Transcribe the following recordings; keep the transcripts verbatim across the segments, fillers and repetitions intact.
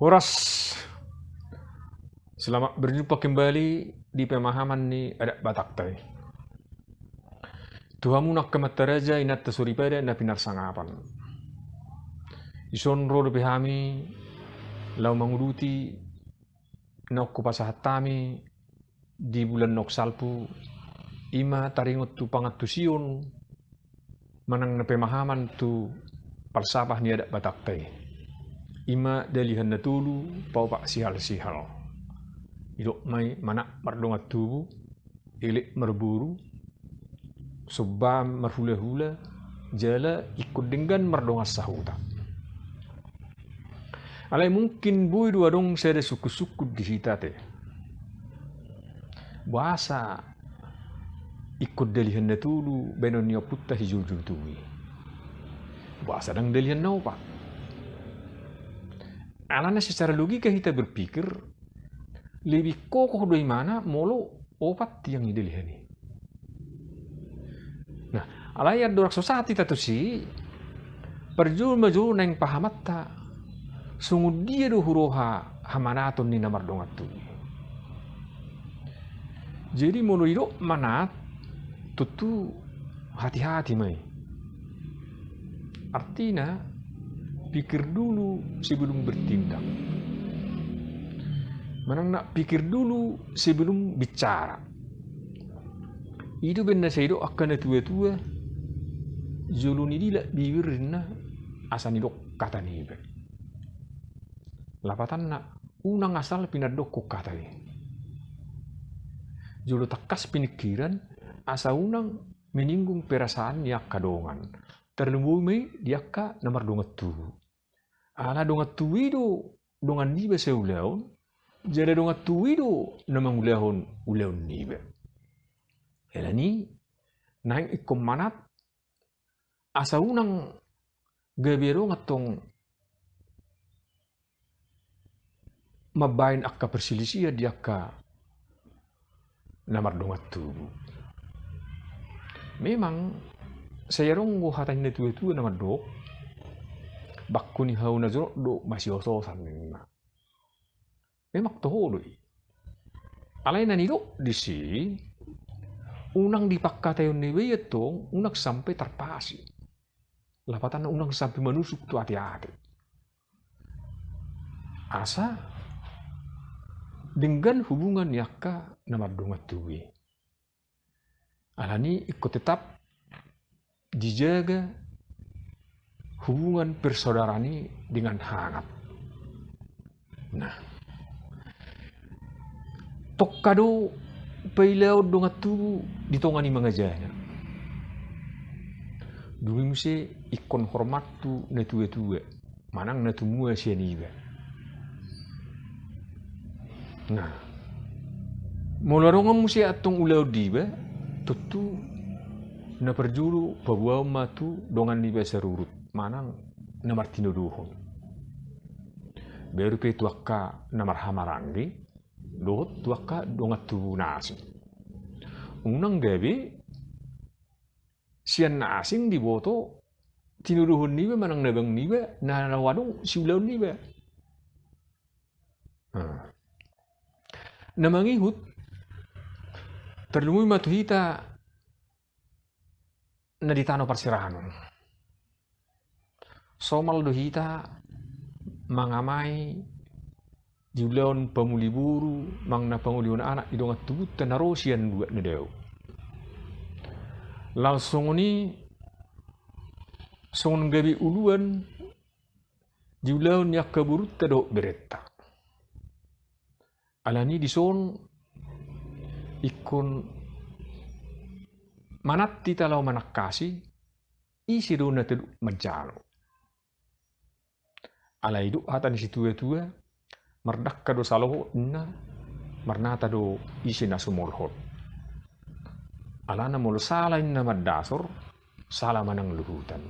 Horas. Selamat berjumpa kembali di pemahaman ni adat Batakta i. Tu hamu angka amanta raja, inanta soripada na pinarsangapan. Dison ro dope hami laho manguduti naung hupasahat hami di bulan naung salpu, i ma taringot tu pangantusion manang na pemahaman tu falsafah ni adat Batakta i. I ma dalihan na tolu paopat sihalsihal. Didok ma i manat mardongan tubu, elek marboru, somba marhulahula, jala ingkon denggan mardongan sahuta. Alai mungkin boi do adong sada sungkunsungkun di hita ate. Boasa ingkon dalihan na tolu baenon ni ompunta si Joljol tubu i? Boasa ndang dalihan na opat? Alana secara logika hita berpikir, lebih kokoh do imana molo opat tiang i dalihan i. Nah, alai andorang so sahat hita tusi, parjolo ma jolo naeng pahamanta songon dia do huroha hamanaton ni na mardongan tubu i. Jadi molo didok manat, tontu hati-hati ma i. Artina, pikir dulu sebelum bertindak. Manang na pikir dulu sebelum bicara. I do umbahen na sai didok angka na tua-tua, jolo nidilak bibir ninna asa nidok hata niba. Lapatanna, unang asal pinandokkon hata i. Jolo tangkas piningkiran asa unang menyinggung perasaan ni angka dongan. Tarlumobi ma i di angka na mardongan tubu. Ala dongan tubu i do dongan niba saulaon, jala dongan tubu i do na mangulahon ulaon niba. Alani, naeng ingkon manat asa unang gabe adong antong mambahen angka perselisihan di angka na mardongan tubu. Memang sai adong do hata ni na tua-tua na mandok, bangko ni hau na jonok do masios-siosan ninna. Memang toho do i. Alai na nidok disi, unang di pangkataion niba i antong unang sampe tarpasi. Lapatanna unang sampe manusuk tu ate-ate. Asa denggan hubungan ni angka na mardongan tubu i. Alani ingkon tetap dijaga hubungan persaudaraan i dengan hangat. Nah, tongka do pailaon dongan tubu di tonga ni mangajana. Dung i muse ingkon hormat tu na tua-tua manang na tumua sian iba. Nah, molo adong muse antong ulaon di iba, tontu na parjolo paboaon ma tu dongan niba sarurut manang na martinodohon. Baru pe tu angka na marhahamaranggi dohot tu angka dongan tubu na asing. Unang gabe sian na asing diboto tinodohon niba manang na bang niba na laho adong siulaon niba. Nah, na mangihut, tarlumobi ma tu hita na di tano parserahanon. Somal do hita mangamai di ulaon pamuli boru manang na pangulahon anak di dongan tubunta na ro sian luat na dao. Laos songon i, songon gabe uluan di ulaon ni angka borunta dohot berenta. Alani dison ingkon manat hita laho manangkasi ise do na taduk manjalo. Alai didok hata ni situa-tua, mardangka do salohot ninna, marnata do ise na sumolhot. Alana molo sala ninna mandasor, sala manang luhutan.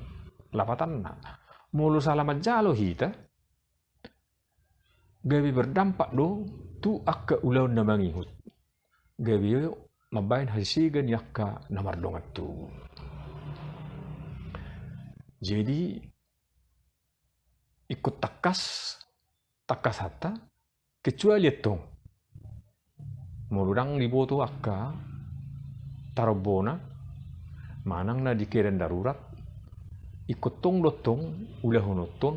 Lapatanna, molo sala manjalo hita, gabe berdampak do tu angka ulaon na mangihut. Gabe mambahen hasisigan di angka na mardongan tubu. Jadi, ingkon tangkas angka sahat, kecuali antong molo ndang diboto angka tarombona manang na di keadaan darurat, ingkon tong do antong ulahonon,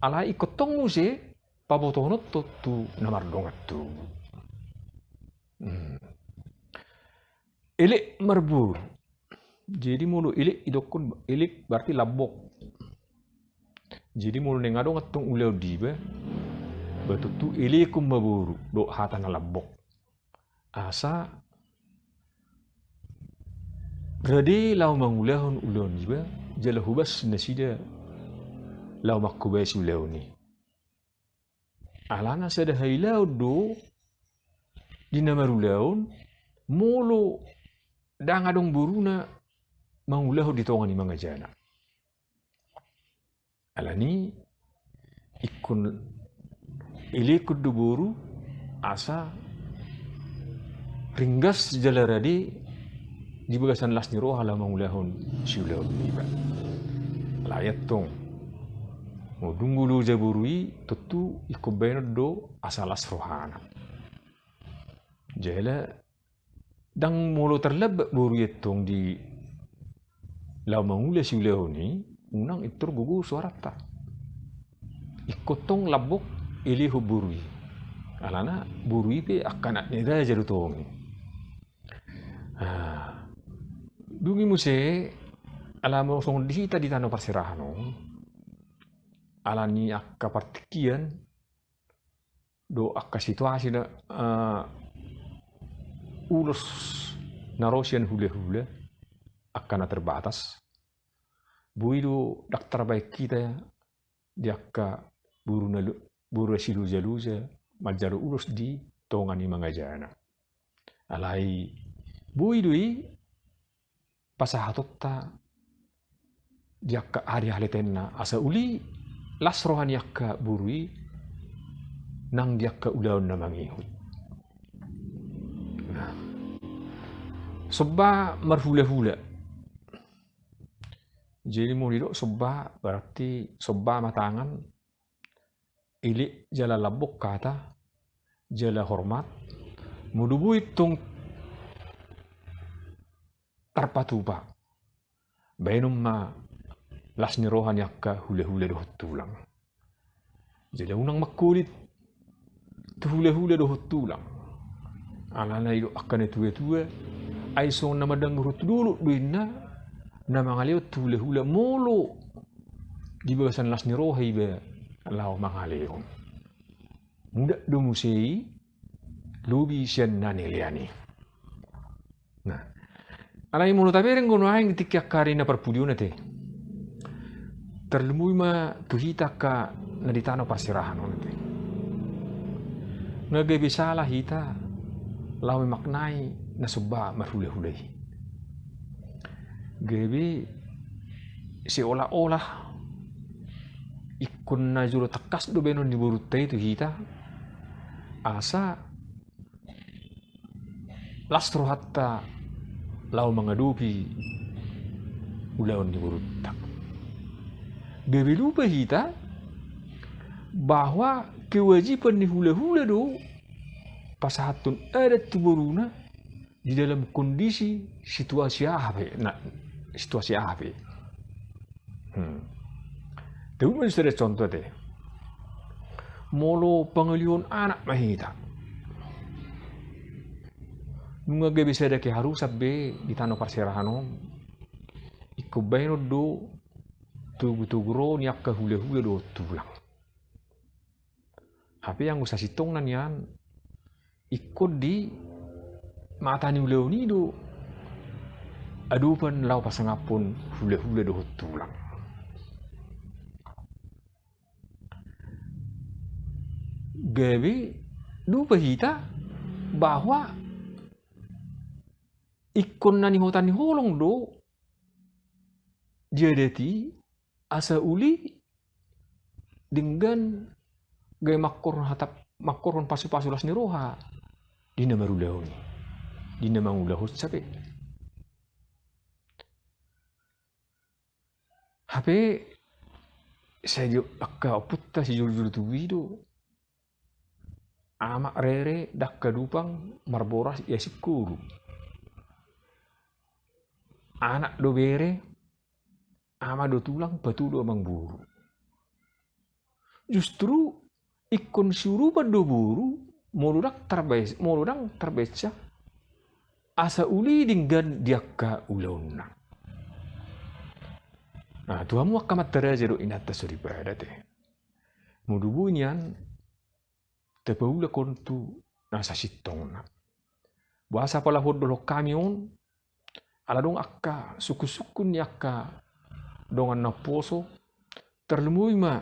alai ingkon tong muse pabotohonon tu na mardongan tubu. Hmm. Elek marboru. Jadi molo elek idokkon, elek berarti lambok. Jadi molo naeng adong antong ulaon di iba, ba tontu elekon ma boru dohot hata na lambok, asa rade laho mangulahon ulaon ni iba, jala hobas nasida laho manghobasi ulaon i. Alana sada hailaon do di na marulaon molo ndang adong boruna mangulahon di tonga ni mangajana. Alani ingkon elekon do boru asa ringgas jala rade di bagasan las ni roha laho mangulahon siulaon ni iba. Alai antong molo dung loja boru i, tontu ingkon baenon do asa las rohana. Jala ndang molo tarlambat boru i antong di laho mangula siulaon i, unang pintor gogo suaranta. Ingkon tong lambok elehon boru i. Alana boru i pe angka anak ni raja do tong i. Ah. Dung i muse, ala molo songon di hita di tano parserahan on, alani angka partingkian dohot angka situasi na, eh, ulos na ro sian hulahula, angka na terbatas, boi do ndang tarbahen hita di angka boru na lo-, boru na silojaloja manjalo ulos di tonga ni mangajana. Alai boi do i pasahatonta di angka ari haletenna, asa uli las roha ni angka boru i nang di angka ulaon na mangihut. Nah. Somba marhulahula. Jadi molo didok somba berarti somba ma tangan, elek jala lambok hata, jala hormat. Molo boi tong tarpatupa, baenon ma las ni roha ni angka hulahula dohot tulang. Jadi unang mangkolit tu hulahula dohot tulang. Alana didok angka na tuatua, ai songon na mandanggurhon tu dolok do inna na mangalehon tu hulahula molo di bagasan las ni roha iba laho mangalehon. Mudat do muse i lobi sian na nilean i. Nah, alai molo tabereng do nuaeng di tingki angka ari na parpudi on ate, tarlumobi ma tu hita angka na di tano parserahan on ate, nga gabe sala hita laho memaknai na somba marhulahula i. Gabe seolah-olah ingkon na jolo tangkas do baenon ni borunta i tu hita, asa las rohanta laho mangadopi ulaon ni borunta. Gabe lupa hita bahwa kewajiban ni hulahula do pasahathon adat tu boruna di dalam kondisi situasi aha pe, na, situasi aha pe. Hmm. Tabut ma sada contoh ate. Molo pangalehon anak ma hita, nunga gabe sada keharusan be di tano parserahan on, ingkon baenon do togutogu ro ni angka hulahula dohot tulang. Hape anggo sasintongna nian, ingkon di mata ni ulaon i do adopan laho pasangaphon hulahula dohot tulang. Gabe lupa hita bahwa ingkon na nihota ni holong do di adat i, asa uli denggan gabe mangkorhon hata, mangkorhon pasupasu las ni roha di na marulaon i, di na mangulahon sape. Hape sai di angka ompunta sijolojolo tubu i do amak rere, dangka dupang, marboras ia singkoru. Anak do bere, ama do tulang, patu do amangboru. Justru ingkon siurupan do boru, molo ndang tarbae-, molo ndang tarbaensa, asa uli denggan di angka ulaonna. Nah, tu hamu angka amanta raja dohot inanta soripada, ate. Molo boi nian tapaulak on tu na sasintongna. Boasa pala hudokhon hami on, ala adong angka sungkun-sungkun ni angka dongan naposo, tarlumobi ma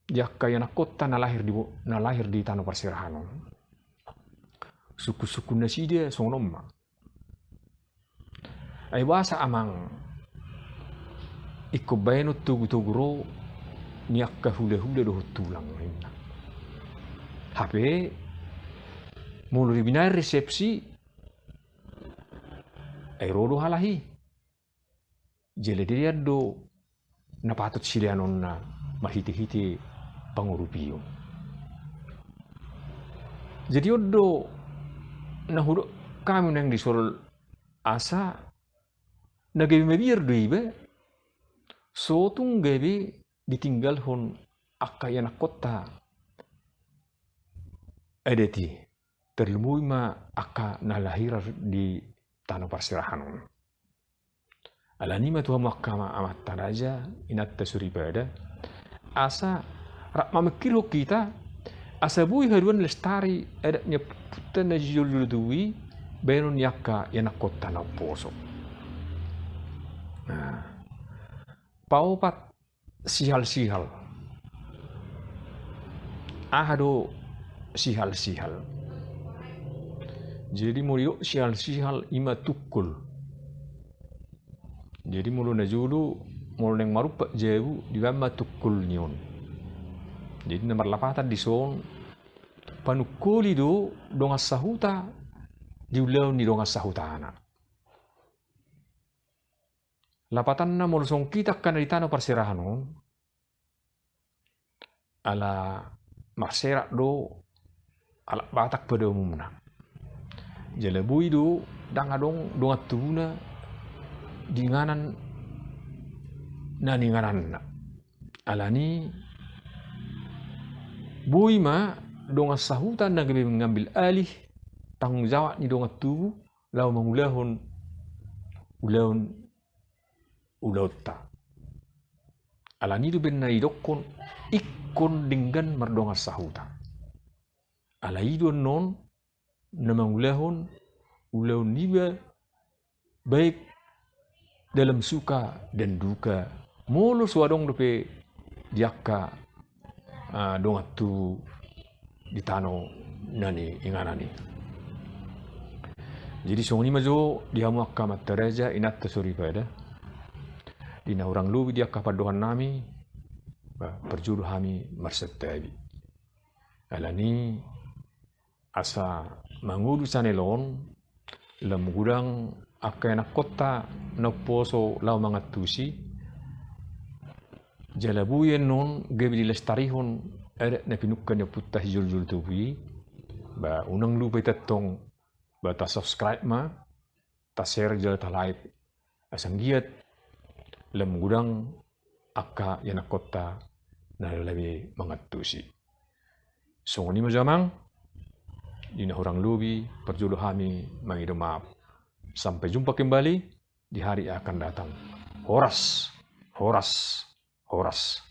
di angka ianakkonta na lahir di bo-, na lahir di tano parserahan on. Sungkun-sungkun nasida songon on ma. Ai boasa, amang, ingkon baenon togu-togu ro ni angka hula-hula dohot tulang, ninna. Hape molo dibinaen resepsi, ai ro do halak i. Jala dilean do na patut sileanonna marhite-hite pangurupion. Jadi on do na hudok hami naeng dison, asa na gabe mabiar do iba, so tung gabe ditinggalhon angka ianakkonta adat i, tarlumobi ma angka na lahir di tano parserahan on. Alani i ma tu hamu angka ama-, amanta raja, inanta soripada, asa rap mamingkirhon hita, asa boi haduan lestari adat ni ompunta na sijolojolo tubu i, baenon ni angka ianakkonta naposo. Nah, paopat, sihal-sihal. Aha do sihal-sihal? Jadi molo didok sihal-sihal, i ma tungkol. Jadi molo najolo, molo naeng marumpat jabu, dibaen ma tungkol ni on. Jadi na marlapatan dison, panungkoli do dongan sahuta di ulaon ni dongan sahutana. Lapatanna molo songon hita angka na di tano parserahan on, ala marserak do halak Batak pada umumna. Jala boi do ndang adong dongan tubuna di inganan na niingananna. Alani i boi ma dongan sahuta na gabe mengambil alih tanggung jawab ni dongan tubu laho mangulahon ulaon, ulaonta. Alani i do umbahen na didokhon ingkon denggan mardongan sahuta. Alai i do annon na mangulahon ulaon niba, baik dalam suka dan duka, molo so adong dope di angka, ah, dongan tubu di tano na niinganan i. Jadi songon i ma jo di hamu angka amanta raja, inanta soripada, di na hurang lobi di angka pandohan nami, ba, parjolo hami marsantabi. Alani i, asa mangolu channel on, lam godang angka ianakkonta na umposo laho mangantusi, jala boi annon gabe dilestarihon adat na pinungka ni ompunta sijolojolo tubu i, ba, unang lupa hita tong, ba, ta subscribe ma, ta share jala ta like. Asa anggiat lam godang angka ianakkonta na labe mangantusi. Songon i ma jo amang, di na hurang lobi parjolo hami mangido maaf. Sampai jumpa kembali di hari yang akan datang. Horas, horas, horas.